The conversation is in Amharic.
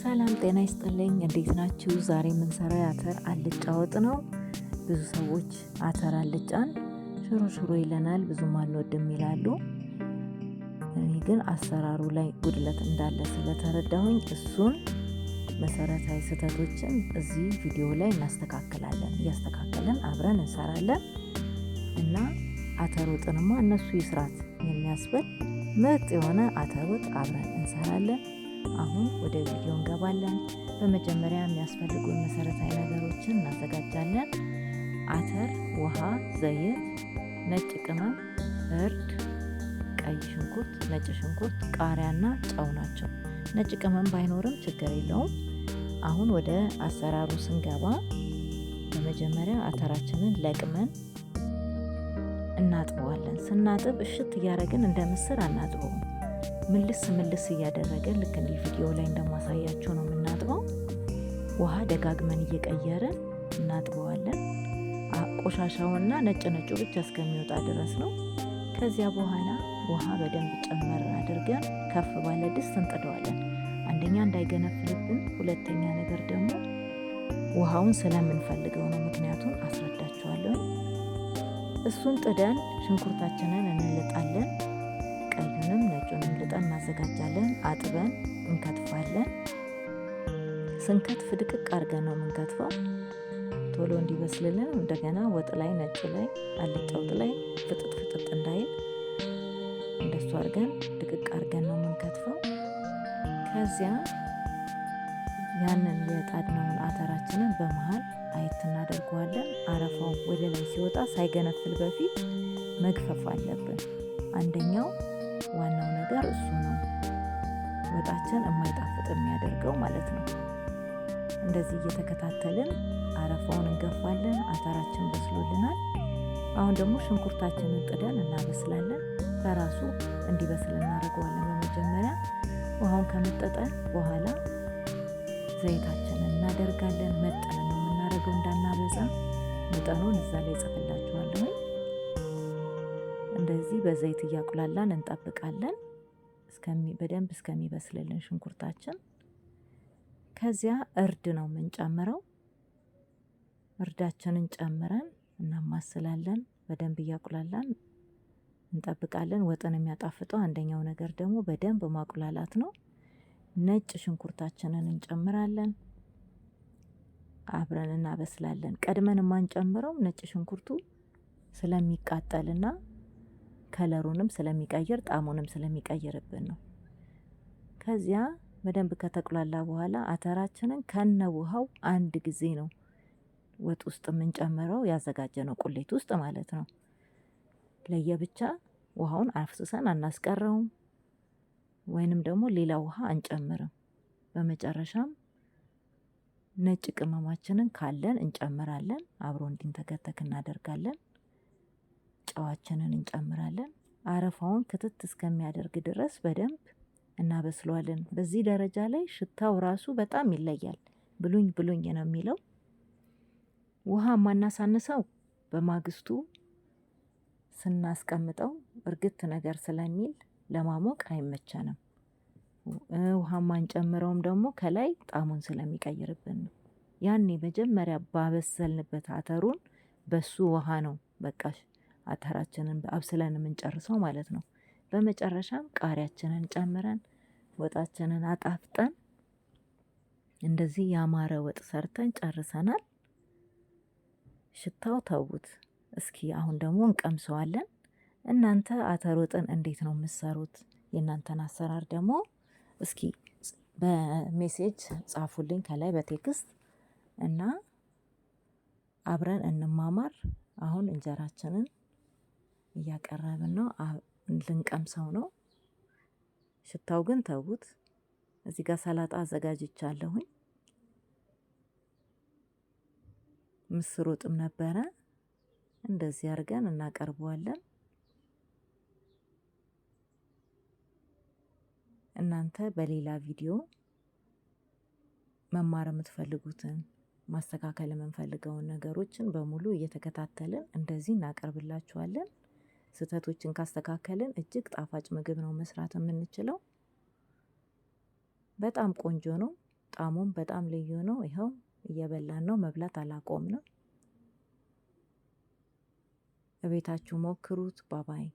ሰላም ጤና ይስጥልኝ። እንዴት ናችሁ? ዛሬ የምንሰራው የአተር አልጫ ወጥ ነው። ብዙ ሰዎች አተር አልጫን ሽሮ ሽሮ ይለናል፣ ብዙም አንወድም ይላሉ። እኔ ግን አሰራሩ ላይ ጉድለት እንዳለ ስለተረዳሁኝ እሱን መሰረታዊ ስህተቶችን እዚህ ቪዲዮ ላይ እናስተካክላለን። እያስተካከልን አብረን እንሰራለን እና አተር ወጥንማ እነሱ ይስራት የሚያስብል ምርጥ የሆነ አተር ወጥ አብረን እንሰራለን። አሁን ወደ ቪዲዮ እንገባለን። በመጀመሪያ የሚያስፈልጉን መሰረታዊ ነገሮችን እናዘጋጃለን። አተር፣ ውሃ፣ ዘይት፣ ነጭ ቅመም፣ እርድ፣ ቀይ ሽንኩርት፣ ነጭ ሽንኩርት፣ ቃሪያና ጨው ናቸው። ነጭ ቅመም ባይኖርም ችግር የለውም። አሁን ወደ አሰራሩ ስንገባ በመጀመሪያ አተራችንን ለቅመን እናጥበዋለን። ስናጥብ እሽት እያደረግን እንደ ምስር አናጥበውም። ምልስ ምልስ እያደረገን ልክ እንዲህ ቪዲዮ ላይ እንደማሳያችሁ ነው የምናጥበው። ውሃ ደጋግመን እየቀየርን እናጥበዋለን። ቆሻሻውና ነጭ ነጩ ብቻ እስከሚወጣ ድረስ ነው። ከዚያ በኋላ ውሃ በደንብ ጨመር አድርገን ከፍ ባለ ድስት እንጥደዋለን። አንደኛ እንዳይገነፍልብን፣ ሁለተኛ ነገር ደግሞ ውሃውን ስለምንፈልገው ነው። ምክንያቱም አስረዳችኋለሁ። እሱን ጥደን ሽንኩርታችንን እንልጣለን። ቀዩንም ነጩንም ልጠን እናዘጋጃለን። አጥበን እንከትፋለን። ስንከትፍ ድቅቅ አድርገን ነው የምንከትፈው፣ ቶሎ እንዲበስልልን። እንደገና ወጥ ላይ ነጩ ላይ አልጫ ወጥ ላይ ፍጥጥ ፍጥጥ እንዳይል እንደሱ አድርገን ድቅቅ አድርገን ነው የምንከትፈው። ከዚያ ያንን የጣድነውን አተራችንን በመሀል አየት እናደርገዋለን። አረፋው ወደ ላይ ሲወጣ ሳይገነፍል በፊት መግፈፍ አለብን። አንደኛው ዋናው ነገር እሱ ነው፣ ወጣችን የማይጣፍጥ የሚያደርገው ማለት ነው። እንደዚህ እየተከታተልን አረፋውን እንገፋለን። አተራችን በስሎልናል። አሁን ደግሞ ሽንኩርታችንን ጥደን እናበስላለን። በራሱ እንዲበስል እናደርገዋለን። በመጀመሪያ ውሃውን ከመጠጠ በኋላ ዘይታችንን እናደርጋለን። መጠን ነው የምናደርገው እንዳናበዛ። መጠኑን እዛ ላይ ጽፍላችኋለሁኝ። እንደዚህ በዘይት እያቁላላን እንጠብቃለን በደንብ እስከሚበስልልን ሽንኩርታችን። ከዚያ እርድ ነው የምንጨምረው። እርዳችንን ጨምረን እናማስላለን። በደንብ እያቁላላን እንጠብቃለን። ወጥን የሚያጣፍጠው አንደኛው ነገር ደግሞ በደንብ ማቁላላት ነው። ነጭ ሽንኩርታችንን እንጨምራለን። አብረን እናበስላለን። ቀድመን የማንጨምረው ነጭ ሽንኩርቱ ስለሚቃጠልና ከለሩንም ስለሚቀይር ጣዕሙንም ስለሚቀይርብን ነው። ከዚያ በደንብ ከተቁላላ በኋላ አተራችንን ከነ ውሃው አንድ ጊዜ ነው ወጥ ውስጥ የምንጨምረው፣ ያዘጋጀነው ቁሌት ውስጥ ማለት ነው። ለየብቻ ውሃውን አፍስሰን አናስቀረውም፣ ወይንም ደግሞ ሌላ ውሃ አንጨምርም። በመጨረሻም ነጭ ቅመማችንን ካለን እንጨምራለን። አብሮ እንዲንተከተክ እናደርጋለን። ጨዋችንን እንጨምራለን። አረፋውን ክትት እስከሚያደርግ ድረስ በደንብ እናበስለዋለን። በዚህ ደረጃ ላይ ሽታው ራሱ በጣም ይለያል። ብሉኝ ብሉኝ ነው የሚለው። ውሃ ማናሳንሰው በማግስቱ ስናስቀምጠው እርግት ነገር ስለሚል ለማሞቅ አይመቸንም። ውሃ ማንጨምረውም ደግሞ ከላይ ጣዕሙን ስለሚቀይርብን ነው። ያኔ መጀመሪያ ባበሰልንበት አተሩን በሱ ውሃ ነው በቃ አተራችንን አብስለን የምንጨርሰው ማለት ነው። በመጨረሻም ቃሪያችንን ጨምረን ወጣችንን አጣፍጠን እንደዚህ ያማረ ወጥ ሰርተን ጨርሰናል። ሽታው ተዉት። እስኪ አሁን ደግሞ እንቀምሰዋለን። እናንተ አተር ወጥን እንዴት ነው የምትሰሩት? የእናንተን አሰራር ደግሞ እስኪ በ message ጻፉልኝ ከላይ በ text እና አብረን እንማማር። አሁን እንጀራችንን እያቀረብን ነው፣ ልንቀምሰው ነው። ሽታው ግን ተዉት። እዚህ ጋር ሰላጣ አዘጋጅቻለሁኝ። ምስር ወጥም ነበረ። እንደዚህ አድርገን እናቀርበዋለን። እናንተ በሌላ ቪዲዮ መማር የምትፈልጉትን ማስተካከል የምንፈልገውን ነገሮችን በሙሉ እየተከታተልን እንደዚህ እናቀርብላችኋለን። ስህተቶችን ካስተካከልን እጅግ ጣፋጭ ምግብ ነው መስራት የምንችለው። በጣም ቆንጆ ነው። ጣዕሙም በጣም ልዩ ነው። ይኸው እየበላን ነው። መብላት አላቆምንም። እቤታችሁ ሞክሩት። Bye bye።